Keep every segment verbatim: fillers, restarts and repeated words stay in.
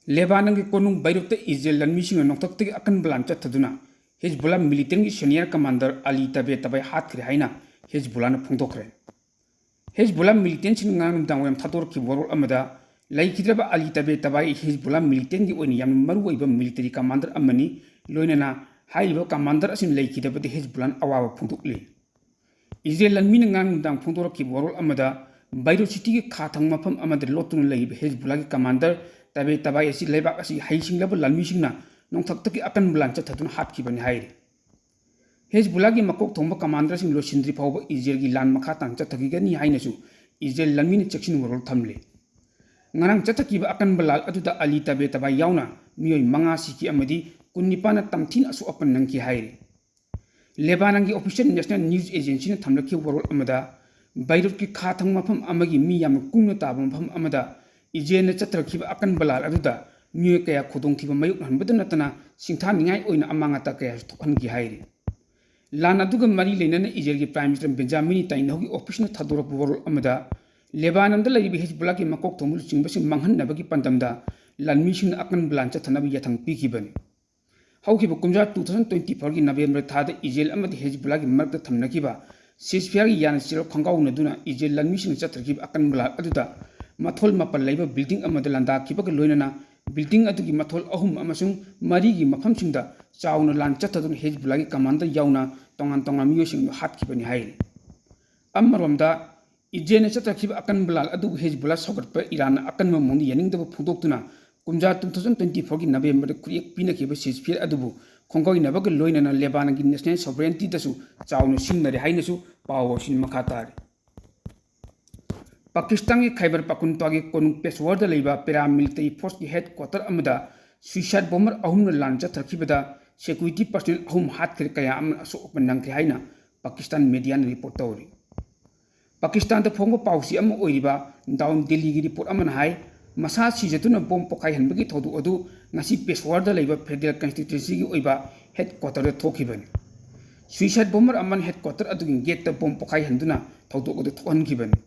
ꯂꯦꯕꯥꯅꯟꯒꯤ ꯀꯣꯅꯨꯡ ꯕꯩꯔꯨꯠꯇ ꯏꯖꯔꯦꯜ ꯂꯥꯟꯃꯤꯁꯤꯡꯅ ꯅꯣꯡꯊꯛꯇꯒꯤ ꯑꯀꯟꯕ ꯂꯥꯟ ꯆꯠꯊꯗꯨꯅ ꯍꯤꯖꯕꯨꯜꯂꯥ ꯃꯤꯂꯤꯇꯦꯟꯒꯤ ꯁꯦꯅꯤꯌꯔ ꯀꯃꯥꯟꯗꯔ ꯑꯂꯤ ꯇꯕꯦ ꯇꯕꯥꯏ ꯍꯥꯠꯈ꯭ꯔꯦ ꯍꯥꯏꯅ ꯍꯤꯖꯕꯨꯜꯂꯥꯅ ꯐꯣꯡꯗꯣꯛꯈ꯭ꯔꯦ꯫ ꯍꯤꯖꯕꯨꯜꯂꯥ ꯃꯤꯂꯤꯇꯦꯟꯁꯤꯡꯅ ꯉꯔꯥꯡ ꯅꯨꯃꯤꯗꯥꯡ ꯋꯥꯏꯔꯝ ꯊꯥꯗꯣꯔꯛꯈꯤꯕ ꯋꯥꯔꯣꯜ ꯑꯃꯗ, ꯂꯩꯈꯤꯗ꯭ꯔꯕ ꯑꯂꯤ ꯇꯕꯦ ꯇꯕꯥꯏ ꯍꯤꯖꯕꯨꯜꯂꯥ ꯃꯤꯂꯤꯇꯦꯟꯒꯤ ꯑꯣꯏꯅ ꯌꯥꯝꯅ ꯃꯔꯨꯑꯣꯏꯕ ꯃꯤꯂꯤꯇꯔꯤ ꯀꯃꯥꯟꯗꯔ ꯑꯃꯅꯤ, ꯂꯣꯏꯅꯅ ꯍꯥꯏꯔꯤꯕ ꯀꯃꯥꯟꯗꯔ ꯑꯁꯤꯅ ꯂꯩꯈꯤꯗꯕꯗ ꯍꯤꯖꯕꯨꯜꯂꯥꯅ ꯑꯋꯥꯕ ꯐꯣꯡꯗꯣꯛꯂꯤ꯫ ꯏꯖꯔꯦꯜ ꯂꯥꯟꯃꯤꯅ ꯉꯔꯥꯡ ꯅꯨꯃꯤꯗꯥꯡ ꯐꯣꯡꯗꯣꯔꯛꯈꯤꯕ ꯋꯥꯔꯣꯜ ꯑꯃꯗ, ꯕꯩꯔꯨꯠ ꯁꯤꯇꯤꯒꯤ ꯈꯥ ꯊꯪꯕ ꯃꯐꯝ ꯑꯃꯗ ꯂꯣꯠꯇꯨꯅ ꯂꯩꯔꯤꯕ ꯍꯤꯖꯕꯨꯜꯂꯥꯒꯤ ꯀꯃꯥꯟꯗꯔ ꯇꯕꯦ ꯇꯕꯥꯏ ꯑꯁꯤ ꯂꯩꯕꯥꯛ ꯑꯁꯤꯒꯤ ꯍꯩꯁꯤꯡꯂꯕ ꯂꯥꯟꯃꯤꯁꯤꯡꯅ ꯅꯣꯡꯊꯛꯇꯒꯤ ꯑꯀꯟꯕ ꯂꯥꯟ ꯆꯠꯊꯗꯨꯅ ꯍꯥꯠꯈꯤꯕꯅꯤ ꯍꯥꯏꯔꯤ꯫ ꯍꯤꯖꯕꯨꯜꯂꯥꯒꯤ ꯃꯀꯣꯛ ꯊꯣꯡꯕ ꯀꯃꯥꯟꯗꯔꯁꯤꯡ ꯂꯣꯏꯁꯤꯟꯗ꯭ꯔꯤ ꯐꯥꯎꯕ ꯏꯖꯔꯦꯜꯒꯤ ꯂꯥꯟ ꯃꯈꯥ ꯇꯥꯅ ꯆꯠꯊꯈꯤꯒꯅꯤ ꯍꯥꯏꯅꯁꯨ ꯏꯖꯔꯦꯜ ꯂꯥꯟꯃꯤꯅ ꯆꯦꯛꯁꯤꯟ ꯋꯥꯔꯣꯜ ꯊꯝꯂꯤ꯫ ꯉꯔꯥꯡ ꯆꯠꯊꯈꯤꯕ ꯑꯀꯟꯕ ꯂꯥꯜ ꯑꯗꯨꯗ ꯑꯂꯤ ꯇꯕꯦ ꯇꯕꯥꯏ ꯌꯥꯎꯅ ꯃꯤꯑꯣꯏ ꯃꯉꯥ ꯁꯤꯈꯤ ꯑꯃꯗꯤ ꯀꯨꯟꯅꯤꯄꯥꯟꯅ ꯇꯝꯊꯤꯅ ꯑꯁꯣꯛ ꯑꯄꯟ ꯅꯪꯈꯤ ꯍꯥꯏꯔꯤ꯫ ꯂꯦꯕꯥꯅꯟꯒꯤ ꯑꯣꯐꯤꯁꯤꯌꯦꯜ ꯅꯦꯁꯅꯦꯜ ꯅ꯭ꯌꯨꯁ ꯑꯦꯖꯦꯟꯁꯤꯅ ꯊꯝꯂꯛꯈꯤꯕ ꯋꯥꯔꯣꯜ ꯑꯃꯗ, ꯕꯩꯔꯨꯠꯀꯤ ꯈꯥ ꯊꯪꯕ ꯃꯐꯝ ꯑꯃꯒꯤ ꯃꯤ ꯌꯥꯝꯅ ꯀꯨꯡꯅ ꯇꯥꯕ ꯃꯐꯝ ꯑꯃꯗ ꯏꯖꯔꯦꯜꯅ ꯆꯠꯊꯔꯛꯈꯤꯕ ꯑꯀꯟꯕ ꯂꯥꯜ ꯑꯗꯨꯗ ꯃꯤꯑꯣꯏ ꯀꯌꯥ ꯈꯨꯗꯣꯡꯊꯤꯕ ꯃꯥꯌꯣꯛꯅꯍꯟꯕꯗ ꯅꯠꯇꯅ ꯁꯤꯡꯊꯥꯅꯤꯡꯉꯥꯏ ꯑꯣꯏꯅ ꯑꯃꯥꯡ ꯑꯇꯥ ꯀꯌꯥꯁꯨ ꯊꯣꯛꯍꯟꯈꯤ ꯍꯥꯏꯔꯤ꯫ ꯂꯥꯟ ꯑꯗꯨꯒ ꯃꯔꯤ ꯂꯩꯅꯅ ꯏꯖꯔꯦꯜꯒꯤ ꯄ꯭ꯔꯥꯏꯝ ꯃꯤꯅꯤꯁꯇꯔ ꯕꯦꯟꯖꯥꯃꯤꯟ ꯅꯦꯇꯥꯟꯌꯥꯍꯨꯒꯤ ꯑꯣꯐꯤꯁꯅ ꯊꯥꯗꯣꯔꯛꯄ ꯋꯥꯔꯣꯜ ꯑꯃꯗ, ꯂꯦꯕꯥꯅꯟꯗ ꯂꯩꯔꯤꯕ ꯍꯤꯖꯕꯨꯜꯂꯥꯒꯤ ꯃꯀꯣꯛ ꯊꯣꯡꯕ ꯂꯨꯆꯤꯡꯕꯁꯤꯡ ꯃꯥꯡꯍꯟꯅꯕꯒꯤ ꯄꯥꯟꯗꯝꯗ ꯂꯥꯟꯃꯤꯁꯤꯡꯅ ꯑꯀꯟꯕ ꯂꯥꯟ ꯆꯠꯊꯅꯕ ꯌꯥꯊꯪ ꯄꯤꯈꯤꯕꯅꯤ꯫ ꯍꯧꯈꯤꯕ ꯀꯨꯝꯖꯥ two thousand twenty fourꯒꯤ ꯅꯕꯦꯝꯕꯔ ꯊꯥꯗ ꯏꯖꯔꯦꯜ ꯑꯃꯗꯤ ꯍꯤꯖꯕꯨꯜꯂꯥꯒꯤ ꯃꯔꯛꯇ ꯊꯝꯅꯈꯤꯕ ꯁꯤꯖꯐꯤꯌꯥꯔꯒꯤ ꯌꯥꯅꯆꯦꯔꯣꯜ ꯈꯣꯡꯒꯥꯎꯅꯗꯨꯅ ꯏꯖꯔꯦꯜ ꯂꯥꯟꯃꯤꯁꯤꯡꯅ ꯆꯠꯊꯈꯤꯕ ꯑꯀꯟꯕ ꯂꯥꯜ ꯑꯗꯨꯗ ꯃꯊꯣꯜ ꯃꯥꯄꯜ ꯂꯩꯕ ꯕꯤꯜꯗꯤꯡ ꯑꯃꯗ ꯂꯥꯟꯗꯥꯈꯤꯕꯒ ꯂꯣꯏꯅꯅ ꯕꯤꯜꯗꯤꯡ ꯑꯗꯨꯒꯤ ꯃꯊꯣꯜ ꯑꯍꯨꯝ ꯑꯃꯁꯨꯡ ꯃꯔꯤꯒꯤ ꯃꯐꯝꯁꯤꯡꯗ ꯆꯥꯎꯅ ꯂꯥꯟ ꯆꯠꯊꯗꯨꯅ ꯍꯤꯖꯕꯨꯜꯂꯥꯒꯤ ꯀꯃꯥꯟꯗꯔ ꯌꯥꯎꯅ ꯇꯣꯉꯥꯟ ꯇꯣꯉꯥꯟꯕ ꯃꯤꯑꯣꯏꯁꯤꯡꯗꯨ ꯍꯥꯠꯈꯤꯕꯅꯤ ꯍꯥꯏꯔꯤ꯫ ꯑꯃꯔꯣꯝꯗ, ꯏꯖꯔꯦꯜꯅ ꯆꯠꯊꯈꯤꯕ ꯑꯀꯟꯕ ꯂꯥꯜ ꯑꯗꯨꯕꯨ ꯍꯤꯖꯕꯨꯜꯂꯥ ꯁꯧꯒꯠꯄ ꯏꯔꯥꯟꯅ ꯑꯀꯟꯕ ꯃꯑꯣꯡꯗ ꯌꯥꯅꯤꯡꯗꯕ ꯐꯣꯡꯗꯣꯛꯇꯨꯅ ꯀꯨꯝꯖꯥ two thousand twenty fourꯒꯤ ꯅꯕꯦꯝꯕꯔꯗ ꯈꯨꯠꯌꯦꯛ ꯄꯤꯅꯈꯤꯕ ꯁꯤꯖꯐꯤꯌꯔ ꯑꯗꯨꯕꯨ ꯈꯣꯡꯒꯥꯎꯅꯕꯒ ꯂꯣꯏꯅꯅ ꯂꯦꯕꯥꯅꯟꯒꯤ ꯅꯦꯁꯅꯦꯜ ꯁꯣꯚꯔꯦꯟꯇꯤꯗꯁꯨ ꯆꯥꯎꯅ ꯁꯤꯡꯅꯔꯦ ꯍꯥꯏꯅꯁꯨ ꯄꯥꯎ ꯑꯁꯤꯅ ꯃꯈꯥ ꯇꯥꯔꯤ꯫ ꯄꯥꯀꯤꯁꯇꯥꯟꯒꯤ ꯈꯥꯏꯕꯔ ꯄꯥꯈꯨꯟꯇ꯭ꯋꯥꯒꯤ ꯀꯣꯅꯨꯡ ꯄꯦꯁꯋꯥꯔꯗ ꯂꯩꯕ ꯄꯦꯔꯥꯃꯤꯂꯤꯇꯔꯤ ꯐꯣꯔꯁꯀꯤ ꯍꯦꯗ ꯀ꯭ꯋꯥꯇꯔ ꯑꯃꯗ ꯁꯨꯏꯁꯥꯏꯗ ꯕꯣꯝꯕꯔ ꯑꯍꯨꯝꯅ ꯂꯥꯟ ꯆꯠꯊꯔꯛꯈꯤꯕꯗ ꯁꯦꯀ꯭ꯌꯨꯔꯤꯇꯤ ꯄꯔꯁꯅꯦꯜ ꯑꯍꯨꯝ ꯍꯥꯠꯈ꯭ꯔꯦ, ꯀꯌꯥ ꯑꯃꯅ ꯑꯁꯣꯛ ꯑꯄꯟ ꯅꯪꯈ꯭ꯔꯦ ꯍꯥꯏꯅ ꯄꯥꯀꯤꯁꯇꯥꯟ ꯃꯦꯗꯤꯌꯥꯅ ꯔꯤꯄꯣꯔꯠ ꯇꯧꯔꯤ꯫ ꯄꯥꯀꯤꯁꯇꯥꯟꯗ ꯐꯣꯡꯕ ꯄꯥꯎꯆꯦ ꯑꯃ ꯑꯣꯏꯔꯤꯕ ꯗꯥꯎꯟ ꯗꯦꯂꯤꯒꯤ ꯔꯤꯄꯣꯔꯠ ꯑꯃꯅ ꯍꯥꯏ, ꯃꯁꯥ ꯁꯤꯖꯗꯨꯅ ꯕꯣꯝ ꯄꯣꯈꯥꯏꯍꯟꯕꯒꯤ ꯊꯧꯗꯣꯛ ꯑꯗꯨ ꯉꯁꯤ ꯄꯦꯁꯋꯥꯔꯗ ꯂꯩꯕ ꯐꯦꯗꯔꯦꯜ ꯀꯟꯁꯇꯤꯇ꯭ꯌꯨꯟꯁꯤꯒꯤ ꯑꯣꯏꯕ ꯍꯦꯗ ꯀ꯭ꯋꯥꯇꯔꯗ ꯊꯣꯛꯈꯤꯕꯅꯤ꯫ ꯁꯨꯏꯁꯥꯏꯗ ꯕꯣꯝꯕꯔ ꯑꯃꯅ ꯍꯦꯗ ꯀ꯭ꯋꯥꯇꯔ ꯑꯗꯨꯒꯤ ꯒꯦꯠꯇ ꯕꯣꯝ ꯄꯣꯈꯥꯏꯍꯟꯗꯨꯅ ꯊꯧꯗꯣꯛ ꯑꯗꯨ ꯊꯣꯛꯍꯟꯈꯤꯕꯅꯤ꯫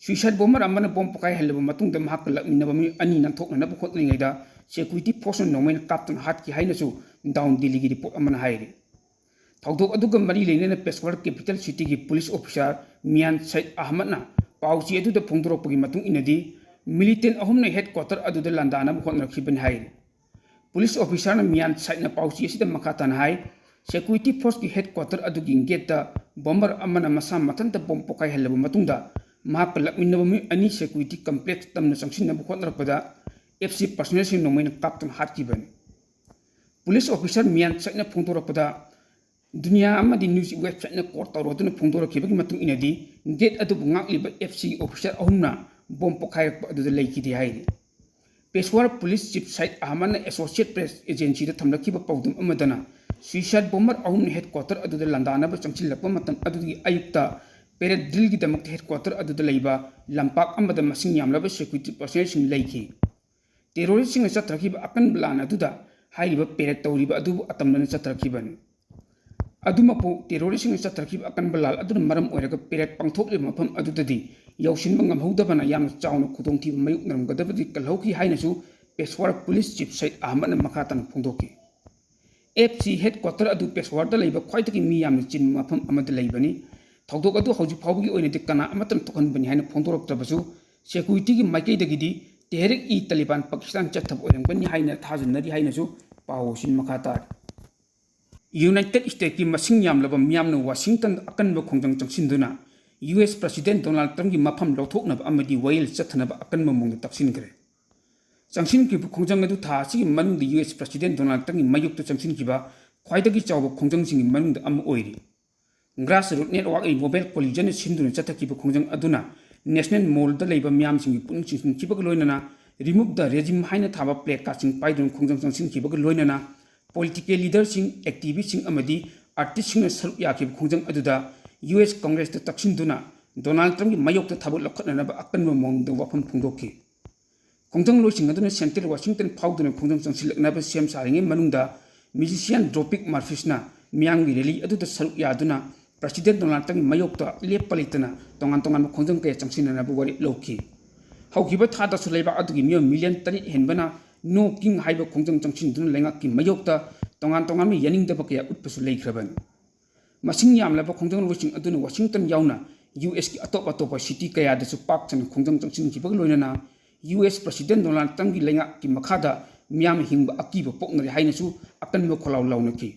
Suicide bomber ꯑꯃꯅ ꯕꯣꯝ ꯄꯣꯈꯥꯏꯍꯜꯂꯕ ꯃꯇꯨꯡꯗ ꯃꯍꯥꯛꯀ ꯂꯥꯛꯃꯤꯟꯅꯕ ꯃꯤꯑꯣꯏ ꯑꯅꯤ ꯅꯥꯟꯊꯣꯛꯅꯅꯕ ꯍꯣꯠꯅꯔꯤꯉꯩꯗ security forceꯅ ꯅꯣꯡꯃꯩꯅ ꯀꯥꯞꯇꯨꯅ ꯍꯥꯠꯈꯤ ꯍꯥꯏꯅꯁꯨ Dawn Delhiꯒꯤ report ꯑꯃꯅ ꯍꯥꯏꯔꯤ꯫ ꯊꯧꯗꯣꯛ ꯑꯗꯨꯒ ꯃꯔꯤ ꯂꯩꯅꯅ Peshawar capital cityꯒꯤ police officer Mian Said Ahmadꯅ ꯄꯥꯎꯆꯦ ꯑꯗꯨꯗ ꯐꯣꯡꯗꯣꯔꯛꯄꯒꯤ ꯃꯇꯨꯡ ꯏꯟꯅꯗꯤ, militant ꯑꯍꯨꯝꯅ headquarter ꯑꯗꯨꯗ ꯂꯥꯟꯗꯥꯅꯕ ꯍꯣꯠꯅꯔꯛꯈꯤꯕꯅꯤ ꯍꯥꯏꯔꯤ꯫ Police officerꯅ Mian Saidꯅ ꯄꯥꯎꯆꯦ ꯑꯁꯤꯗ ꯃꯈꯥ ꯇꯥꯅ ꯍꯥꯏ, security forceꯀꯤ headquarter ꯑꯗꯨꯒꯤ gateꯇ bomber ꯑꯃꯅ ꯃꯁꯥ ꯃꯊꯟꯇ ꯕꯣꯝ ꯄꯣꯈꯥꯏꯍꯜꯂꯕ ꯃꯇꯨꯡꯗ ꯃꯍꯥꯛꯀ ꯂꯥꯛꯃꯤꯟꯅꯕ ꯃꯤꯑꯣꯏ ꯑꯅꯤ security complex ꯇꯝꯅ ꯆꯪꯁꯤꯟꯅꯕ ꯍꯣꯠꯅꯔꯛꯄꯗ F C personnelꯁꯤꯡ ꯅꯣꯡꯃꯩꯅ ꯀꯥꯞꯇꯨꯅ ꯍꯥꯠꯈꯤꯕꯅꯤ꯫ Police officer Mian Saidꯅ ꯐꯣꯡꯗꯣꯔꯛꯄꯗ, ꯗꯨꯅꯤꯌꯥ ꯑꯃꯗꯤ news websiteꯅ quote ꯇꯧꯔꯗꯨꯅ ꯐꯣꯡꯗꯣꯔꯛꯈꯤꯕꯒꯤ ꯃꯇꯨꯡ ꯏꯟꯅꯗꯤ, gate ꯑꯗꯨꯕꯨ ꯉꯥꯛꯂꯤꯕ F C officer ꯑꯍꯨꯝꯅ ꯕꯣꯝ ꯄꯣꯈꯥꯏꯔꯛꯄ ꯑꯗꯨꯗ ꯂꯩꯈꯤꯗꯦ ꯍꯥꯏꯔꯤ꯫ Peshawar Police Chief Said Ahmadꯅ Associate Press Agencyꯗ ꯊꯝꯂꯛꯈꯤꯕ ꯄꯥꯎꯗꯝ ꯑꯃꯗꯅ, suicide bomber ꯑꯍꯨꯝꯅ headquarter ꯑꯗꯨꯗ ꯂꯥꯟꯗꯥꯅꯕ ꯆꯪꯁꯤꯜꯂꯛꯄ ꯃꯇꯝ ꯑꯗꯨꯒꯤ ꯑꯌꯨꯛꯇ parade drillꯒꯤꯗꯃꯛꯇ headquarter ꯑꯗꯨꯗ ꯂꯩꯕ ꯂꯝꯄꯥꯛ ꯑꯃꯗ ꯃꯁꯤꯡ ꯌꯥꯝꯂꯕ security personnelꯁꯤꯡ ꯂꯩꯈꯤ꯫ Terroristꯁꯤꯡꯅ ꯆꯠꯊꯔꯛꯈꯤꯕ ꯑꯀꯟꯕ ꯂꯥꯟ ꯑꯗꯨꯗ ꯍꯥꯏꯔꯤꯕ parade ꯇꯧꯔꯤꯕ ꯑꯗꯨꯕꯨ ꯑꯇꯝꯅꯅ ꯆꯠꯊꯔꯛꯈꯤꯕꯅꯤ꯫ ꯑꯗꯨꯃꯛꯄꯨ, terroristꯁꯤꯡꯅ ꯆꯠꯊꯔꯛꯈꯤꯕ ꯑꯀꯟꯕ ꯂꯥꯟ ꯑꯗꯨꯅ ꯃꯔꯝ ꯑꯣꯏꯔꯒ parade ꯄꯥꯡꯊꯣꯛꯂꯤꯕ ꯃꯐꯝ ꯑꯗꯨꯗꯗꯤ ꯌꯧꯁꯤꯟꯕ ꯉꯝꯍꯧꯗꯕꯅ ꯌꯥꯝꯅ ꯆꯥꯎꯅ ꯈꯨꯗꯣꯡꯊꯤꯕ ꯃꯥꯌꯣꯛꯅꯔꯝꯒꯗꯕꯗꯤ ꯀꯜꯍꯧꯈꯤ ꯍꯥꯏꯅꯁꯨ Peshawar Police Chief Said Ahmadꯅ ꯃꯈꯥ ꯇꯥꯅ ꯐꯣꯡꯗꯣꯛꯈꯤ꯫ F C headquarter ꯑꯗꯨ Peshawarꯗ ꯂꯩꯕ ꯈ꯭ꯋꯥꯏꯗꯒꯤ ꯃꯤ ꯌꯥꯝꯅ ꯆꯤꯟꯕ ꯃꯐꯝ ꯑꯃꯗ ꯂꯩꯕꯅꯤ꯫ ꯊꯧꯗꯣꯛ ꯑꯗꯨ ꯍꯧꯖꯤꯛ ꯐꯥꯎꯕꯒꯤ ꯑꯣꯏꯅꯗꯤ ꯀꯅꯥ ꯑꯃꯠꯇꯅ ꯊꯣꯛꯍꯟꯕꯅꯤ ꯍꯥꯏꯅ ꯐꯣꯡꯗꯣꯔꯛꯇ꯭ꯔꯕꯁꯨ, securityꯒꯤ ꯃꯥꯏꯀꯩꯗꯒꯤꯗꯤ Tehrik-e-Taliban Pakistan ꯆꯠꯊꯕ ꯑꯣꯏꯔꯝꯒꯅꯤ ꯍꯥꯏꯅ ꯊꯥꯖꯅꯔꯤ ꯍꯥꯏꯅꯁꯨ ꯄꯥꯎ ꯑꯁꯤꯅ ꯃꯈꯥ ꯇꯥꯔꯤ꯫ United Statesꯀꯤ ꯃꯁꯤꯡ ꯌꯥꯝꯂꯕ ꯃꯤꯌꯥꯝꯅ Washingtonꯗ ꯑꯀꯟꯕ ꯈꯣꯡꯖꯪ ꯆꯪꯁꯤꯟꯗꯨꯅ U S President Donald Trumpꯀꯤ ꯃꯐꯝ ꯂꯧꯊꯣꯛꯅꯕ ꯑꯃꯗꯤ ꯋꯥꯌꯦꯜ ꯆꯠꯊꯅꯕ ꯑꯀꯟꯕ ꯃꯑꯣꯡꯗ ꯇꯛꯁꯤꯟꯈ꯭ꯔꯦ꯫ ꯆꯪꯁꯤꯟꯈꯤꯕ ꯈꯣꯡꯖꯪ ꯑꯗꯨ ꯊꯥ ꯑꯁꯤꯒꯤ ꯃꯅꯨꯡꯗ U S President Donald Trumpꯀꯤ ꯃꯥꯌꯣꯛꯇ ꯆꯪꯁꯤꯟꯈꯤꯕ ꯈ꯭ꯋꯥꯏꯗꯒꯤ ꯆꯥꯎꯕ ꯈꯣꯡꯖꯪꯁꯤꯡꯒꯤ ꯃꯅꯨꯡꯗ ꯑꯃ ꯑꯣꯏꯔꯤ꯫ Grassroots Networkꯀꯤ mobile collisionꯅ ꯁꯤꯟꯗꯨꯅ ꯆꯠꯊꯈꯤꯕ ꯈꯣꯡꯖꯪ ꯑꯗꯨꯅ National Mallꯗ ꯂꯩꯕ ꯃꯤꯌꯥꯝꯁꯤꯡꯒꯤ ꯄꯨꯛꯅꯤꯡ ꯆꯤꯡꯁꯤꯟꯈꯤꯕꯒ ꯂꯣꯏꯅꯅ Remove the Regime ꯍꯥꯏꯅ ꯊꯥꯕ placardꯁꯤꯡ ꯄꯥꯏꯗꯨꯅ ꯈꯣꯡꯖꯪ ꯆꯪꯁꯤꯟꯈꯤꯕꯒ ꯂꯣꯏꯅꯅ political leaderꯁꯤꯡ, activistꯁꯤꯡ ꯑꯃꯗꯤ artistꯁꯤꯡꯅ ꯁꯔꯨꯛ ꯌꯥꯈꯤꯕ ꯈꯣꯡꯖꯪ ꯑꯗꯨꯗ U S Congressꯇ ꯇꯛꯁꯤꯟꯗꯨꯅ Donald Trumpꯀꯤ ꯃꯥꯌꯣꯛꯇ ꯊꯕꯛ ꯂꯧꯈꯠꯅꯅꯕ ꯑꯀꯟꯕ ꯃꯑꯣꯡꯗ ꯋꯥꯐꯝ ꯐꯣꯡꯗꯣꯛꯈꯤ꯫ ꯈꯣꯡꯖꯪ ꯂꯣꯏꯁꯤꯟꯒꯗꯨꯅ Central Washington ꯐꯥꯎꯗꯨꯅ ꯈꯣꯡꯖꯪ ꯆꯪꯁꯤꯜꯂꯛꯅꯕ ꯁꯦꯝ ꯁꯥꯔꯤꯉꯩ ꯃꯅꯨꯡꯗ musician Dropkick Murphysꯅ ꯃꯤꯌꯥꯝꯒꯤ rally ꯑꯗꯨꯗ ꯁꯔꯨꯛ ꯌꯥꯗꯨꯅ President Donald Trumpꯀꯤ ꯃꯥꯌꯣꯛꯇ ꯂꯦꯞꯄ ꯂꯩꯇꯅ ꯇꯣꯉꯥꯟ ꯇꯣꯉꯥꯟꯕ ꯈꯣꯡꯖꯪ ꯀꯌꯥ ꯆꯪꯁꯤꯟꯅꯅꯕ ꯋꯥꯔꯦꯞ ꯂꯧꯈꯤ꯫ ꯍꯧꯈꯤꯕ ꯊꯥꯗꯁꯨ ꯂꯩꯕꯥꯛ ꯑꯗꯨꯒꯤ ꯃꯤꯑꯣꯏ million ꯇꯔꯦꯠ ꯍꯦꯟꯕꯅ "No King" ꯍꯥꯏꯕ ꯈꯣꯡꯖꯪ ꯆꯪꯁꯤꯟꯗꯨꯅ ꯂꯩꯉꯥꯛꯀꯤ ꯃꯥꯌꯣꯛꯇ ꯇꯣꯉꯥꯟ ꯇꯣꯉꯥꯟꯕ ꯌꯥꯅꯤꯡꯗꯕ ꯀꯌꯥ ꯎꯠꯄꯁꯨ ꯂꯩꯈ꯭ꯔꯕꯅꯤ꯫ ꯃꯁꯤꯡ ꯌꯥꯝꯂꯕ ꯈꯣꯡꯖꯪꯂꯣꯏꯁꯤꯡ ꯑꯗꯨꯅ Washington ꯌꯥꯎꯅ U S ꯀꯤ ꯑꯇꯣꯞ ꯑꯇꯣꯞꯄ city ꯀꯌꯥꯗꯁꯨ ꯄꯥꯛ ꯆꯟꯅ ꯈꯣꯡꯖꯪ ꯆꯪꯁꯤꯟꯈꯤꯕꯒ ꯂꯣꯏꯅꯅ U S President Donald Trumpꯀꯤ ꯂꯩꯉꯥꯛꯀꯤ ꯃꯈꯥꯗ ꯃꯤꯌꯥꯝ ꯍꯤꯡꯕ ꯑꯀꯤꯕ ꯄꯣꯛꯅꯔꯦ ꯍꯥꯏꯅꯁꯨ ꯑꯀꯟꯕ ꯈꯣꯜꯂꯥꯎ ꯂꯥꯎꯅꯈꯤ꯫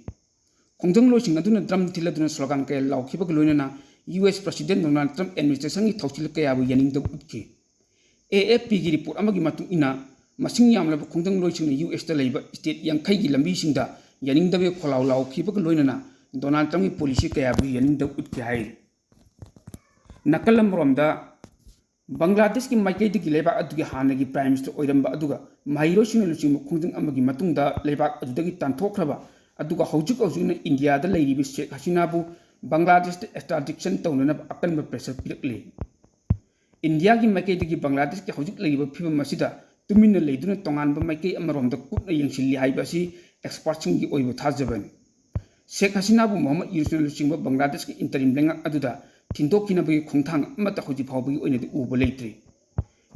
ꯈꯣꯡꯖꯪꯂꯣꯏꯁꯤꯡ ꯑꯗꯨꯅ drum ꯊꯤꯜꯂꯗꯨꯅ slogan ꯀꯌꯥ ꯂꯥꯎꯈꯤꯕꯒ ꯂꯣꯏꯅꯅ U S President Donald Trump administrationꯒꯤ ꯊꯧꯁꯤꯜ ꯀꯌꯥꯕꯨ ꯌꯥꯅꯤꯡꯗꯕ ꯎꯠꯈꯤ꯫ AFPꯒꯤ report ꯑꯃꯒꯤ ꯃꯇꯨꯡ ꯏꯟꯅ, ꯃꯁꯤꯡ ꯌꯥꯝꯂꯕ ꯈꯣꯡꯖꯪꯂꯣꯏꯁꯤꯡꯅ U Sꯇ ꯂꯩꯕ state ꯌꯥꯡꯈꯩꯒꯤ ꯂꯝꯕꯤꯁꯤꯡꯗ ꯌꯥꯅꯤꯡꯗꯕꯒꯤ ꯈꯣꯜꯂꯥꯎ ꯂꯥꯎꯈꯤꯕꯒ ꯂꯣꯏꯅꯅ Donald Trumpꯀꯤ policy ꯀꯌꯥꯕꯨ ꯌꯥꯅꯤꯡꯗꯕ ꯎꯠꯈꯤ ꯍꯥꯏꯔꯤ꯫ ꯅꯥꯀꯜ ꯑꯃꯔꯣꯝꯗ, ꯕꯪꯒ꯭ꯂꯥꯗꯦꯁꯀꯤ ꯃꯥꯏꯀꯩꯗꯒꯤ ꯂꯩꯕꯥꯛ ꯑꯗꯨꯒꯤ ꯍꯥꯟꯅꯒꯤ Prime Minister ꯑꯣꯏꯔꯝꯕ ꯑꯗꯨꯒ ꯃꯍꯩꯔꯣꯏꯁꯤꯡꯅ ꯂꯨꯆꯤꯡꯕ ꯈꯣꯡꯖꯪ ꯑꯃꯒꯤ ꯃꯇꯨꯡꯗ ꯂꯩꯕꯥꯛ ꯑꯗꯨꯗꯒꯤ ꯇꯥꯟꯊꯣꯛꯈ꯭ꯔꯕ, ꯑꯗꯨꯒ ꯍꯧꯖꯤꯛ ꯍꯧꯖꯤꯛꯅ ꯏꯟꯗꯤꯌꯥꯗ ꯂꯩꯔꯤꯕ ꯁꯦꯈ ꯍꯁꯤꯅꯥꯕꯨ ꯕꯪꯒ꯭ꯂꯥꯗꯦꯁꯇ extradition ꯇꯧꯅꯅꯕ ꯑꯀꯟꯕ pressure ꯄꯤꯔꯛꯂꯤ꯫ ꯏꯟꯗꯤꯌꯥꯒꯤ ꯃꯥꯏꯀꯩꯗꯒꯤ ꯕꯪꯒ꯭ꯂꯥꯗꯦꯁꯀꯤ ꯍꯧꯖꯤꯛ ꯂꯩꯔꯤꯕ ꯐꯤꯕꯝ ꯑꯁꯤꯗ ꯇꯨꯃꯤꯟꯅ ꯂꯩꯗꯨꯅ ꯇꯣꯉꯥꯟꯕ ꯃꯥꯏꯀꯩ ꯑꯃꯔꯣꯝꯗ ꯀꯨꯞꯅ ꯌꯦꯡꯁꯤꯜꯂꯤ ꯍꯥꯏꯕ ꯑꯁꯤ expertꯁꯤꯡꯒꯤ ꯑꯣꯏꯕ ꯊꯥꯖꯕꯅꯤ꯫ ꯁꯦꯈ ꯍꯁꯤꯅꯥꯕꯨ ꯃꯣꯍꯝꯃꯗ ꯌꯨꯅꯨꯁꯅ ꯂꯨꯆꯤꯡꯕ ꯕꯪꯒ꯭ꯂꯥꯗꯦꯁꯀꯤ interim ꯂꯩꯉꯥꯛ ꯑꯗꯨꯗ ꯊꯤꯟꯗꯣꯛꯈꯤꯅꯕꯒꯤ ꯈꯣꯡꯊꯥꯡ ꯑꯃꯠꯇ ꯍꯧꯖꯤꯛ ꯐꯥꯎꯕꯒꯤ ꯑꯣꯏꯅꯗꯤ ꯎꯕ ꯂꯩꯇ꯭ꯔꯤ꯫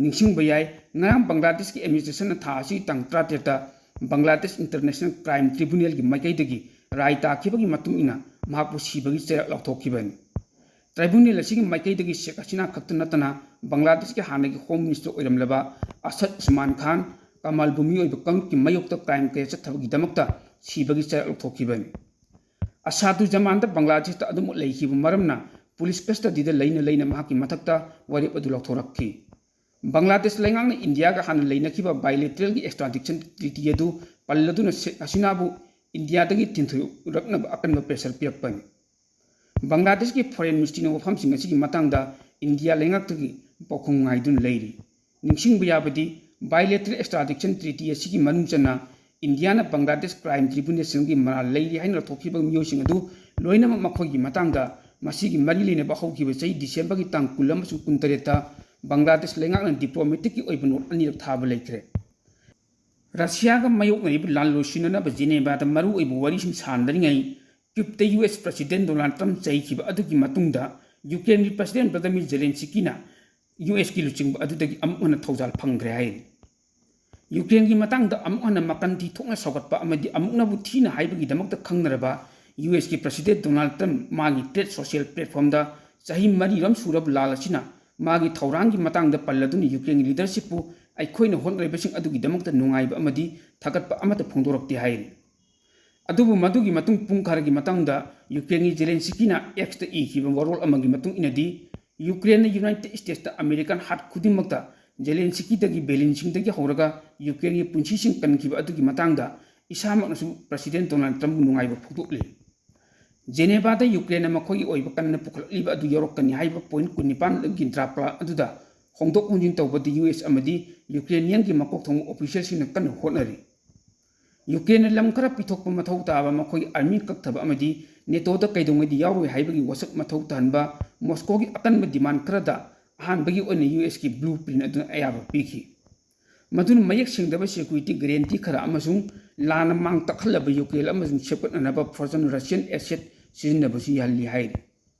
ꯅꯤꯡꯁꯤꯡꯕ ꯌꯥꯏ, ꯉꯔꯥꯡ ꯕꯪꯒ꯭ꯂꯥꯗꯦꯁꯀꯤ administrationꯅ ꯊꯥ ꯑꯁꯤꯒꯤ ꯇꯥꯡ ꯇꯔꯥꯇꯔꯦꯠꯇ ꯕꯪꯒ꯭ꯂꯥꯗꯦꯁ International Crime Tribunalꯒꯤ ꯃꯥꯏꯀꯩꯗꯒꯤ ꯔꯥꯏ ꯇꯥꯈꯤꯕꯒꯤ ꯃꯇꯨꯡ ꯏꯟꯅ ꯃꯍꯥꯛꯄꯨ ꯁꯤꯕꯒꯤ ꯆꯩꯔꯥꯛ ꯂꯧꯊꯣꯛꯈꯤꯕꯅꯤ꯫ Tribunal ꯑꯁꯤꯒꯤ ꯃꯥꯏꯀꯩꯗꯒꯤ ꯁꯦꯈ ꯍꯁꯤꯅꯥ ꯈꯛꯇ ꯅꯠꯇꯅ ꯕꯪꯒ꯭ꯂꯥꯗꯦꯁꯀꯤ ꯍꯥꯟꯅꯒꯤ Home Minister ꯑꯣꯏꯔꯝꯂꯕ ꯑꯁꯗ ꯎꯁꯃꯥꯟ ꯈꯥꯟ, ꯀꯃꯜ ꯚꯨꯃꯤ ꯑꯣꯏꯕ ꯀꯥꯡꯂꯨꯞꯀꯤ ꯃꯥꯌꯣꯛꯇ crime ꯀꯌꯥ ꯆꯠꯊꯕꯒꯤꯗꯃꯛꯇ ꯁꯤꯕꯒꯤ ꯆꯩꯔꯥꯛ ꯂꯧꯊꯣꯛꯈꯤꯕꯅꯤ꯫ ꯑꯁꯥꯗꯨꯖꯃꯥꯟꯗ ꯕꯪꯒ꯭ꯂꯥꯗꯦꯁꯇ ꯑꯗꯨꯃꯛ ꯂꯩꯈꯤꯕ ꯃꯔꯝꯅ police custodyꯗ ꯂꯩꯅ ꯂꯩꯅ ꯃꯍꯥꯛꯀꯤ ꯃꯊꯛꯇ ꯋꯥꯔꯦꯞ ꯑꯗꯨ ꯂꯧꯊꯣꯔꯛꯈꯤ꯫ ꯕꯪꯒ꯭ꯂꯥꯗꯦꯁ ꯂꯩꯉꯥꯛꯅ ꯏꯟꯗꯤꯌꯥꯒ ꯍꯥꯟꯅ ꯂꯩꯅꯈꯤꯕ bilateralꯒꯤ extradition treaty ꯑꯗꯨ ꯄꯜꯂꯗꯨꯅ ꯁꯦꯈ ꯍꯁꯤꯅꯥꯕꯨ ꯏꯟꯗꯤꯌꯥꯗꯒꯤ ꯊꯤꯟꯊꯣꯔꯛꯅꯕ ꯑꯀꯟꯕ pressure ꯄꯤꯔꯛꯄꯅꯤ꯫ ꯕꯪꯒ꯭ꯂꯥꯗꯦꯁꯀꯤ Foreign Ministryꯅ ꯋꯥꯐꯝꯁꯤꯡ ꯑꯁꯤꯒꯤ ꯃꯇꯥꯡꯗ ꯏꯟꯗꯤꯌꯥ ꯂꯩꯉꯥꯛꯇꯒꯤ ꯄꯥꯎꯈꯨꯝ ꯉꯥꯏꯗꯨꯅ ꯂꯩꯔꯤ꯫ ꯅꯤꯡꯁꯤꯡꯕ ꯌꯥꯕꯗꯤ, bilateral extradition treaty ꯑꯁꯤꯒꯤ ꯃꯅꯨꯡ ꯆꯟꯅ ꯏꯟꯗꯤꯌꯥꯅ ꯕꯪꯒ꯭ꯂꯥꯗꯦꯁ Crime Tribunalꯒꯤ ꯃꯔꯥꯜ ꯂꯩꯔꯤ ꯍꯥꯏꯅ ꯂꯧꯊꯣꯛꯈꯤꯕ ꯃꯤꯑꯣꯏꯁꯤꯡ ꯑꯗꯨ ꯂꯣꯏꯅꯃꯛ ꯃꯈꯣꯏꯒꯤ ꯃꯇꯥꯡꯗ ꯃꯁꯤꯒꯤ ꯃꯔꯤ ꯂꯩꯅꯕ ꯍꯧꯈꯤꯕ ꯆꯍꯤ Decemberꯒꯤ ꯇꯥꯡ ꯀꯨꯟ ꯑꯃꯁꯨꯡ ꯀꯨꯟꯇꯔꯦꯠꯇ ꯕꯪꯒ꯭ꯂꯥꯗꯦꯁ ꯂꯩꯉꯥꯛꯅ diplomaticꯀꯤ ꯑꯣꯏꯕ note ꯑꯅꯤꯔꯛ ꯊꯥꯕ ꯂꯩꯈ꯭ꯔꯦ꯫ ꯔꯁꯤꯌꯥꯒ ꯃꯥꯌꯣꯛꯅꯔꯤꯕ ꯂꯥꯟ ꯂꯣꯏꯁꯤꯟꯅꯅꯕ ꯖꯦꯅꯦꯚꯥꯗ ꯃꯔꯨꯑꯣꯏꯕ ꯋꯥꯔꯤꯁꯤꯡ ꯁꯥꯟꯅꯔꯤꯉꯩ ꯌꯨ ꯑꯦꯁ ꯄ꯭ꯔꯁꯤꯗꯦꯟ ꯗꯣꯅꯥꯜꯗ ꯇ꯭ꯔꯝꯞ ꯆꯩꯈꯤꯕ ꯑꯗꯨꯒꯤ ꯃꯇꯨꯡꯗ ꯌꯨꯀ꯭ꯔꯦꯟꯒꯤ ꯄ꯭ꯔꯁꯤꯗꯦꯟ ꯚ꯭ꯂꯥꯗꯤꯃꯤꯔ ꯖꯦꯂꯦꯟꯁꯤꯀꯤꯅ ꯌꯨ ꯑꯦꯁꯀꯤ ꯂꯨꯆꯤꯡꯕ ꯑꯗꯨꯗꯒꯤ ꯑꯃꯨꯛ ꯍꯟꯅ ꯊꯧꯖꯥꯜ ꯐꯪꯈ꯭ꯔꯦ ꯍꯥꯏꯔꯤ꯫ ꯌꯨꯀ꯭ꯔꯦꯟꯒꯤ ꯃꯇꯥꯡꯗ ꯑꯃꯨꯛ ꯍꯟꯅ ꯃꯀꯟ ꯊꯤ ꯊꯣꯛꯅ ꯁꯧꯒꯠꯄ ꯑꯃꯗꯤ ꯑꯃꯨꯛꯅꯕꯨ ꯊꯤꯅ ꯍꯥꯏꯕꯒꯤꯗꯃꯛꯇ ꯈꯪꯅꯔꯕ ꯌꯨ ꯑꯦꯁꯀꯤ ꯄ꯭ꯔꯁꯤꯗꯦꯟ ꯗꯣꯅꯥꯜꯗ ꯇ꯭ꯔꯝꯞ ꯃꯥꯒꯤ ꯇ꯭ꯔꯦꯠ ꯁꯣꯁꯤꯌꯦꯜ ꯄ꯭ꯂꯦꯠꯐꯣꯝꯗ ꯆꯍꯤ ꯃꯔꯤꯔꯣꯝ ꯁꯨꯔꯕ ꯂꯥꯜ ꯑꯁꯤꯅ ꯃꯥꯒꯤ ꯊꯧꯔꯥꯡꯒꯤ ꯃꯇꯥꯡꯗ ꯄꯜꯂꯗꯨꯅ ꯌꯨꯀ꯭ꯔꯦꯟꯒꯤ ꯂꯤꯗꯔꯁꯤꯞꯄꯨ ꯑꯩꯈꯣꯏꯅ ꯍꯣꯠꯅꯔꯤꯕꯁꯤꯡ ꯑꯗꯨꯒꯤꯗꯃꯛꯇ ꯅꯨꯡꯉꯥꯏꯕ ꯑꯃꯗꯤ ꯊꯥꯒꯠꯄ ꯑꯃꯠꯇ ꯐꯣꯡꯗꯣꯔꯛꯇꯦ ꯍꯥꯏꯔꯤ꯫ ꯑꯗꯨꯕꯨ ꯃꯗꯨꯒꯤ ꯃꯇꯨꯡ ꯄꯨꯡ ꯈꯔꯒꯤ ꯃꯇꯨꯡꯗ ꯌꯨꯀ꯭ꯔꯦꯟꯒꯤ ꯖꯦꯂꯦꯟꯁꯤꯀꯤꯅ ꯑꯦꯛꯁꯇ ꯏꯈꯤꯕ ꯋꯥꯔꯣꯜ ꯑꯃꯒꯤ ꯃꯇꯨꯡ ꯏꯟꯅꯗꯤ, ꯌꯨꯀ꯭ꯔꯦꯟꯅ ꯌꯨꯅꯥꯏꯇꯦꯗ ꯁ꯭ꯇꯦꯠꯁꯇ ꯑꯃꯦꯔꯤꯀꯥꯟ ꯍꯥꯠ ꯈꯨꯗꯤꯡꯃꯛꯇ ꯖꯦꯂꯦꯟꯁꯤꯀꯤꯗꯒꯤ ꯕꯦꯂꯤꯟꯁꯤꯡꯗꯒꯤ ꯍꯧꯔꯒ ꯌꯨꯀ꯭ꯔꯦꯟꯒꯤ ꯄꯨꯟꯁꯤꯁꯤꯡ ꯀꯟꯈꯤꯕ ꯑꯗꯨꯒꯤ ꯃꯇꯥꯡꯗ ꯏꯁꯥꯃꯛꯅꯁꯨ ꯄ꯭ꯔꯁꯤꯗꯦꯟ ꯗꯣꯅꯥꯜꯗ ꯇ꯭ꯔꯝꯞꯄꯨ ꯅꯨꯡꯉꯥꯏꯕ ꯐꯣꯡꯗꯣꯛꯂꯤ꯫ ꯖꯦꯅꯦꯚꯥꯗ ꯌꯨꯀ꯭ꯔꯦꯟꯅ ꯃꯈꯣꯏꯒꯤ ꯑꯣꯏꯕ ꯀꯟꯅ ꯄꯨꯈꯠꯂꯛꯂꯤꯕ ꯑꯗꯨ ꯌꯧꯔꯛꯀꯅꯤ ꯍꯥꯏꯕ ꯄꯣꯏꯟꯠ ꯀꯨꯟꯅꯤꯄꯥꯟꯒꯤ ꯗ꯭ꯔꯥꯐ ꯑꯗꯨꯗ ꯍꯣꯡꯗꯣꯛ ꯍꯣꯡꯖꯤꯟ ꯇꯧꯕꯗ ꯌꯨ ꯑꯦꯁ ꯑꯃꯗꯤ ꯌꯨꯀ꯭ꯔꯦꯅꯤꯌꯟꯒꯤ ꯃꯀꯣꯛ ꯊꯣꯡꯕ ꯑꯣꯐꯤꯁꯤꯌꯦꯜꯁꯤꯡꯅ ꯀꯟꯅ ꯍꯣꯠꯅꯔꯤ꯫ ꯌꯨꯀ꯭ꯔꯦꯟꯅ ꯂꯝ ꯈꯔ ꯄꯤꯊꯣꯛꯄ ꯃꯊꯧ ꯇꯥꯕ, ꯃꯈꯣꯏꯒꯤ ꯑꯥꯔꯃꯤ ꯀꯛꯊꯕ ꯑꯃꯗꯤ ꯅꯦꯇꯣꯗ ꯀꯩꯗꯧꯉꯩꯗ ꯌꯥꯎꯔꯣꯏ ꯍꯥꯏꯕꯒꯤ ꯋꯥꯁꯛ ꯃꯊꯧ ꯇꯥꯍꯟꯕ ꯃꯣꯁꯀꯣꯒꯤ ꯑꯀꯟꯕ ꯗꯤꯃꯥꯟ ꯈꯔꯗ ꯑꯍꯥꯟꯕꯒꯤ ꯑꯣꯏꯅ ꯌꯨ ꯑꯦꯁꯀꯤ ꯕ꯭ꯂꯨ ꯄ꯭ꯔꯤꯟꯠ ꯑꯗꯨꯅ ꯑꯌꯥꯕ ꯄꯤꯈꯤ꯫ ꯃꯗꯨꯅ ꯃꯌꯦꯛ ꯁꯦꯡꯗꯕ ꯁꯦꯀ꯭ꯌꯨꯔꯤꯇꯤ ꯒꯥꯔꯦꯟꯇꯤ ꯈꯔ ꯑꯃꯁꯨꯡ ꯂꯥꯟꯅ ꯃꯥꯡ ꯇꯥꯛꯍꯜꯂꯕ ꯌꯨꯀ꯭ꯔꯦꯟ ꯑꯃꯁꯨꯡ ꯁꯦꯝꯒꯠꯅꯅꯕ ꯐ꯭ꯔꯣꯖꯟ ꯔꯁꯤꯌꯟ ꯑꯦꯁꯦꯠ ꯁꯤꯖꯤꯟꯅꯕꯁꯨ ꯌꯥꯍꯜꯂꯤ ꯍꯥꯏꯔꯤ꯫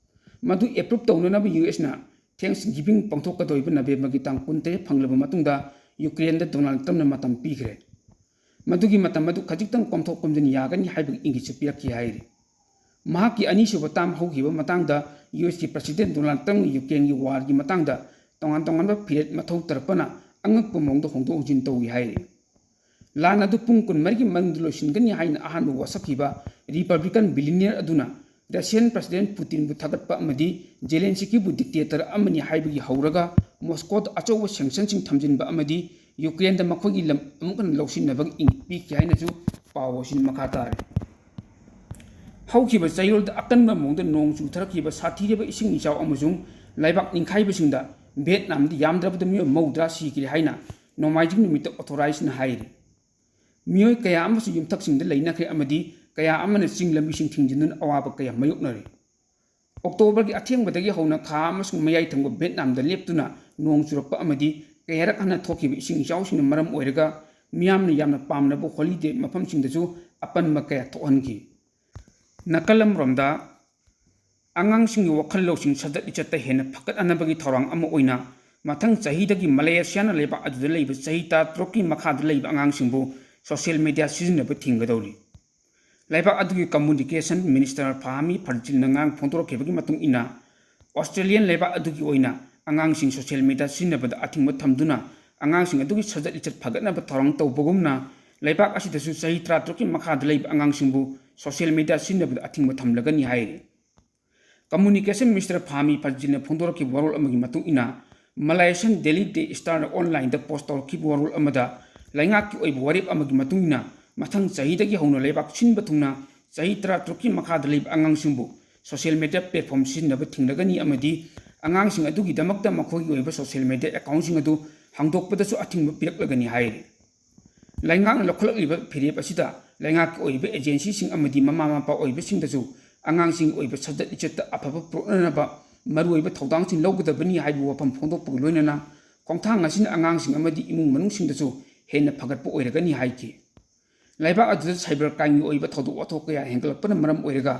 ꯃꯗꯨ ꯑꯦꯄ꯭ꯔꯨꯞ ꯇꯧꯅꯅꯕ ꯌꯨ ꯑꯦꯁꯅ ꯊꯦꯡꯛꯁ ꯒꯤꯚꯤꯡ ꯄꯥꯡꯊꯣꯛꯀꯗꯧꯔꯤꯕ ꯅꯕꯦꯝꯕꯔꯒꯤ ꯇꯥꯡ ꯀꯨꯟꯇꯔꯦꯠ ꯐꯪꯂꯕ ꯃꯇꯨꯡꯗ ꯌꯨꯀ꯭ꯔꯦꯟꯗ ꯗꯣꯅꯥꯜꯗ ꯇ꯭ꯔꯝꯞꯅ ꯃꯇꯝ ꯄꯤꯈ꯭ꯔꯦ꯫ ꯃꯗꯨꯒꯤ ꯃꯇꯝ ꯑꯗꯨ ꯈꯖꯤꯛꯇꯪ ꯀꯣꯝꯊꯣꯛ ꯀꯣꯝꯖꯤꯟ ꯌꯥꯒꯅꯤ ꯍꯥꯏꯕꯒꯤ ꯏꯪꯒꯤꯠꯁꯨ ꯄꯤꯔꯛꯈꯤ ꯍꯥꯏꯔꯤ꯫ ꯃꯍꯥꯛꯀꯤ ꯑꯅꯤꯁꯨꯕ ꯇꯥꯝ ꯍꯧꯈꯤꯕ ꯃꯇꯥꯡꯗ ꯌꯨ ꯑꯦꯁꯀꯤ ꯄ꯭ꯔꯁꯤꯗꯦꯟ ꯗꯣꯅꯥꯜꯗ ꯇ꯭ꯔꯝꯞꯅ ꯌꯨꯀ꯭ꯔꯦꯟꯒꯤ ꯋꯥꯔꯒꯤ ꯃꯇꯥꯡꯗ ꯇꯣꯉꯥꯟ ꯇꯣꯉꯥꯟꯕ ꯐꯤꯔꯦꯞ ꯃꯊꯧ ꯇꯥꯔꯛꯄꯅ ꯑꯉꯛꯄ ꯃꯑꯣꯡꯗ ꯍꯣꯡꯗꯣꯛ ꯍꯣꯡꯖꯤꯟ ꯇꯧꯏ ꯍꯥꯏꯔꯤ꯫ ꯂꯥꯟ ꯑꯗꯨ ꯄꯨꯡ ꯀꯨꯟꯃꯔꯤꯒꯤ ꯃꯅꯨꯡꯗ ꯂꯣꯏꯁꯤꯟꯒꯅꯤ ꯍꯥꯏꯅ ꯑꯍꯥꯟꯕ ꯋꯥꯁꯛꯈꯤꯕ ꯔꯤꯄꯕ꯭ꯂꯤꯀꯟ ꯕꯤꯂꯤꯅꯤꯌꯔ ꯑꯗꯨꯅ ꯔꯁꯤꯌꯟ ꯄ꯭ꯔꯁꯤꯗꯦꯟ ꯄꯨꯇꯤꯟꯕꯨ ꯊꯥꯒꯠꯄ ꯑꯃꯗꯤ ꯖꯦꯂꯦꯟꯁꯤꯀꯤꯕꯨ ꯗꯤꯛꯇꯦꯇꯔ ꯑꯃꯅꯤ ꯍꯥꯏꯕꯒꯤ ꯍꯧꯔꯒ ꯃꯣꯁꯀꯣꯗ ꯑꯆꯧꯕ ꯁꯦꯡꯁꯟꯁꯤꯡ ꯊꯝꯖꯤꯟꯕ ꯑꯃꯗꯤ ꯌꯨꯀ꯭ꯔꯦꯟꯗ ꯃꯈꯣꯏꯒꯤ ꯂꯝ ꯑꯃꯨꯛ ꯍꯟꯅ ꯂꯧꯁꯤꯟꯅꯕꯒꯤ ꯏꯪꯒꯤꯠ ꯄꯤꯈꯤ ꯍꯥꯏꯅꯁꯨ ꯄꯥꯎ ꯑꯁꯤꯅ ꯃꯈꯥ ꯇꯥꯔꯤ꯫ ꯍꯧꯈꯤꯕ ꯆꯌꯣꯜꯗ ꯑꯀꯟꯕ ꯃꯑꯣꯡꯗ ꯅꯣꯡ ꯆꯨꯊꯔꯛꯈꯤꯕ ꯁꯥꯊꯤꯔꯕ ꯏꯁꯤꯡ ꯏꯆꯥꯎ ꯑꯃꯁꯨꯡ ꯂꯩꯕꯥꯛ ꯅꯤꯡꯈꯥꯏꯕꯁꯤꯡꯗ ꯚꯤꯌꯦꯠꯅꯥꯝꯗ ꯌꯥꯝꯗ꯭ꯔꯕꯗ ꯃꯤꯑꯣꯏ ꯃꯧꯗ꯭ꯔꯥ ꯁꯤꯈ꯭ꯔꯦ ꯍꯥꯏꯅ ꯅꯣꯡꯃꯥꯏꯖꯤꯡ ꯅꯨꯃꯤꯠꯇ ꯑꯣꯊꯣꯔꯥꯏꯖꯅ ꯍꯥꯏꯔꯤ꯫ ꯃꯤꯑꯣꯏ ꯀꯌꯥ ꯑꯃꯁꯨ ꯌꯨꯝꯊꯛꯁꯤꯡꯗ ꯂꯩꯅꯈ꯭ꯔꯦ ꯑꯃꯗꯤ ꯀꯌꯥ ꯑꯃꯅ ꯆꯤꯡ ꯂꯝꯕꯤꯁꯤꯡ ꯊꯤꯡꯖꯤꯟꯗꯨꯅ ꯑꯋꯥꯕ ꯀꯌꯥ ꯃꯥꯌꯣꯛꯅꯔꯤ꯫ ꯑꯣꯛꯇꯣꯕꯔꯒꯤ ꯑꯊꯦꯡꯕꯗꯒꯤ ꯍꯧꯅ ꯈꯥ ꯑꯃꯁꯨꯡ ꯃꯌꯥꯏ ꯊꯪꯕ ꯚꯤꯌꯦꯠꯅꯥꯝꯗ ꯂꯦꯞꯇꯨꯅ ꯅꯣꯡ ꯆꯨꯔꯛꯄ ꯑꯃꯗꯤ ꯀꯌꯥꯔꯛ ꯍꯟꯅ ꯊꯣꯛꯈꯤꯕ ꯏꯁꯤꯡ ꯏꯆꯥꯎꯁꯤꯡꯅ ꯃꯔꯝ ꯑꯣꯏꯔꯒ ꯃꯤꯌꯥꯝꯅ ꯌꯥꯝꯅ ꯄꯥꯝꯅꯕ ꯍꯣꯂꯤꯗꯦ ꯃꯐꯝꯁꯤꯡꯗꯁꯨ ꯑꯄꯟꯕ ꯀꯌꯥ ꯊꯣꯛꯍꯟꯈꯤ꯫ ꯅꯥꯀꯜ ꯑꯃꯔꯣꯝꯗ, ꯑꯉꯥꯡꯁꯤꯡꯒꯤ ꯋꯥꯈꯜ ꯂꯧꯁꯤꯡ, ꯁꯥꯖꯠ ꯂꯤꯆꯠꯇ ꯍꯦꯟꯅ ꯐꯒꯠꯍꯟꯅꯕꯒꯤ ꯊꯧꯔꯥꯡ ꯑꯃ ꯑꯣꯏꯅ ꯃꯊꯪ ꯆꯍꯤꯗꯒꯤ ꯃꯂꯦꯁꯤꯌꯥꯅ ꯂꯩꯕꯥꯛ ꯑꯗꯨꯗ ꯂꯩꯕ ꯆꯍꯤ ꯇꯔꯥꯇꯔꯨꯛꯀꯤ ꯃꯈꯥꯗ ꯂꯩꯕ ꯑꯉꯥꯡꯁꯤꯡꯕꯨ social media ꯁꯤꯖꯤꯟꯅꯕ ꯊꯤꯡꯒꯗꯧꯔꯤ꯫ ꯂꯩꯕꯥꯛ ꯑꯗꯨꯒꯤ communication minister ꯐꯥꯍꯃꯤ ꯐꯔꯖꯤꯟꯅ ꯉꯔꯥꯡ ꯐꯣꯡꯗꯣꯔꯛꯈꯤꯕꯒꯤ ꯃꯇꯨꯡ ꯏꯟꯅ, Australian ꯂꯩꯕꯥꯛ ꯑꯗꯨꯒꯤ ꯑꯣꯏꯅ ꯑꯉꯥꯡꯁꯤꯡ social media ꯁꯤꯖꯤꯟꯅꯕꯗ ꯑꯊꯤꯡꯕ ꯊꯝꯗꯨꯅ ꯑꯉꯥꯡꯁꯤꯡ ꯑꯗꯨꯒꯤ ꯁꯥꯖꯠ ꯂꯤꯆꯠ ꯐꯒꯠꯅꯕ ꯊꯧꯔꯥꯡ ꯇꯧꯕꯒꯨꯝꯅ, ꯂꯩꯕꯥꯛ ꯑꯁꯤꯗꯁꯨ ꯆꯍꯤ ꯇꯔꯥꯇꯔꯨꯛꯀꯤ ꯃꯈꯥꯗ ꯂꯩꯕ ꯑꯉꯥꯡꯁꯤꯡꯕꯨ social media ꯁꯤꯖꯤꯟꯅꯕꯗ ꯑꯊꯤꯡꯕ ꯊꯝꯂꯒꯅꯤ ꯍꯥꯏꯔꯤ꯫ Communication minister ꯐꯥꯍꯃꯤ ꯐꯔꯖꯤꯟꯅ ꯐꯣꯡꯗꯣꯔꯛꯈꯤꯕ ꯋꯥꯔꯣꯜ ꯑꯃꯒꯤ ꯃꯇꯨꯡ ꯏꯟꯅ, Malaysian Delhi Day Star-ꯅ online-ꯗ post ꯇꯧꯔꯛꯈꯤꯕ ꯋꯥꯔꯣꯜ ꯑꯃꯗ ꯂꯩꯉꯥꯛꯀꯤ ꯑꯣꯏꯕ ꯋꯥꯔꯦꯞ ꯑꯃꯒꯤ ꯃꯇꯨꯡ ꯏꯟꯅ ꯃꯊꯪ ꯆꯍꯤꯗꯒꯤ ꯍꯧꯅ ꯂꯩꯕꯥꯛ ꯁꯤꯟꯕ ꯊꯨꯡꯅ ꯆꯍꯤ ꯇꯔꯥꯇꯔꯨꯛꯀꯤ ꯃꯈꯥꯗ ꯂꯩꯕ ꯑꯉꯥꯡꯁꯤꯡꯕꯨ social media platform ꯁꯤꯖꯤꯟꯅꯕ ꯊꯤꯡꯂꯒꯅꯤ ꯑꯃꯗꯤ ꯑꯉꯥꯡꯁꯤꯡ ꯑꯗꯨꯒꯤꯗꯃꯛꯇ ꯃꯈꯣꯏꯒꯤ ꯑꯣꯏꯕ social media account-ꯁꯤꯡ ꯑꯗꯨ ꯍꯥꯡꯗꯣꯛꯄꯗꯁꯨ ꯑꯊꯤꯡꯕ ꯄꯤꯔꯛꯂꯒꯅꯤ ꯍꯥꯏꯔꯤ꯫ ꯂꯩꯉꯥꯛꯅ ꯂꯧꯈꯠꯂꯛꯂꯤꯕ ꯐꯤꯔꯦꯞ ꯑꯁꯤꯗ ꯂꯩꯉꯥꯛꯀꯤ ꯑꯣꯏꯔꯤꯕ agency-ꯁꯤꯡ ꯑꯃꯗꯤ ꯃꯃꯥ ꯃꯄꯥ ꯑꯣꯏꯕꯁꯤꯡꯗꯁꯨ ꯑꯉꯥꯡꯁꯤꯡꯒꯤ ꯑꯣꯏꯕ ꯁꯥꯖꯠ ꯂꯤꯆꯠꯇ ꯑꯐꯕ ꯄꯨꯔꯛꯅꯅꯕ ꯃꯔꯨꯑꯣꯏꯕ ꯊꯧꯗꯥꯡꯁꯤꯡ ꯂꯧꯒꯗꯕꯅꯤ ꯍꯥꯏꯕ ꯋꯥꯐꯝ ꯐꯣꯡꯗꯣꯛꯄꯒ ꯂꯣꯏꯅꯅ, ꯈꯣꯡꯊꯥꯡ ꯑꯁꯤꯅ ꯑꯉꯥꯡꯁꯤꯡ ꯑꯃꯗꯤ ꯏꯃꯨꯡ ꯃꯅꯨꯡꯁꯤꯡꯗꯁꯨ ꯍꯦꯟꯅ ꯐꯒꯠꯄ ꯑꯣꯏꯔꯒꯅꯤ ꯍꯥꯏꯈꯤ꯫ ꯂꯩꯕꯥꯛ ꯑꯗꯨꯗ cyber crime-ꯒꯤ ꯑꯣꯏꯕ ꯊꯧꯗꯣꯛ ꯋꯥꯊꯣꯛ ꯀꯌꯥ ꯍꯦꯟꯒꯠꯂꯛꯄꯅ ꯃꯔꯝ ꯑꯣꯏꯔꯒ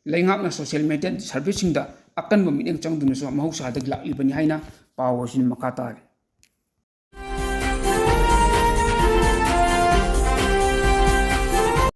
ꯂꯩꯉꯥꯛꯅ social media service-ꯁꯤꯡꯗ ꯑꯀꯟꯕ ꯃꯤꯠꯌꯦꯡ ꯆꯪꯗꯨꯅꯁꯨ ꯃꯍꯧꯁꯥꯗꯒꯤ ꯂꯥꯛꯂꯤꯕꯅꯤ ꯍꯥꯏꯅ ꯄꯥꯎ ꯑꯁꯤꯅ ꯃꯈꯥ ꯇꯥꯔꯤ꯫